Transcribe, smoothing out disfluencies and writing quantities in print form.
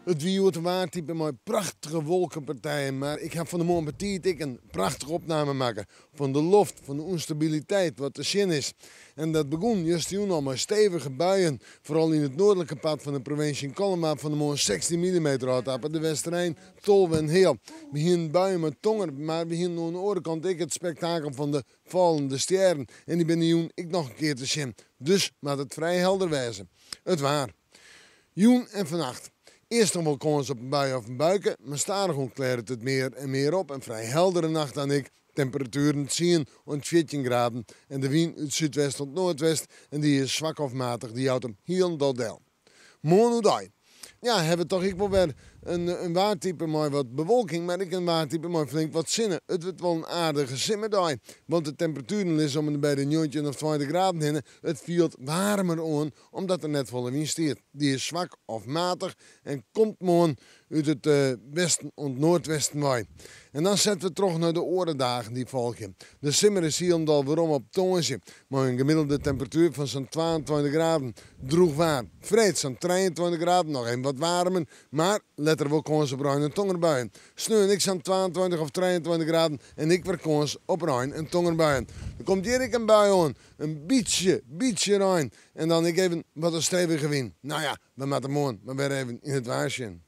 It wie hjoed in waartype mei prachtige wolkepartijen, mar ik ha fan 'e moarn betiid ek in prachtige opname makke fan de loft, fan de ûnstabiliteit wat te sjen is. En dat begûn justerjûn al mei stevige buien, foaral yn it noardlike part fan de provinsje. Yn Kollum waard fan 'e moarn 16 millimeter ôftappe, de Westerein 12 en heal. We hienen buien mei tonger, mar we hienen oan de oare kant ek it spektakel fan de fallende stjerren en dy binne jûn ek noch in kear te sjen. Dus moat it frij helder wêze. It waar. Jûn en fannacht. Earst noch wol kâns op in bui of in buike, mar stadichoan klearret it mear en mear op. In frij heldere nacht dan ek. Temperatueren 10 oant 14 graden en de wyn út súdwest oant noardwest en dy is swak of matich, dy jout him hielendal del. Moarn oerdei. Ja, hawwe we toch ek wol wer in waartype mei wat bewolking, mar ek in waartype mei flink wat sinne. It wurdt wol in aardige simmerdei, want de temperatueren lizze om en by de 19 of 20 graden hinne. It fielt waarmer oan, omdat der net folle wyn stiet. Dy is swak of matich en komt moarn út it westen oant noardwesten wei. En dan sette we troch nei de oare dagen dy't folgje. De simmer is hielendal werom op tongersdei, mei in gemiddelde temperatuer fan sa'n 22 graden. Droech waar. Freed sa'n 23 graden, noch even wat waarmer, mar letter wol kâns op rein en tongerbuien. Sneon ek sa'n 22 of 23 graden en ek wer kâns op rein en tongerbuien. Der komt hjir ek in bui oan, in bytsje, bytsje rein en dan ek even wat in stevige wyn. No ja, we moatte moarn mar wer even yn it waar sjen.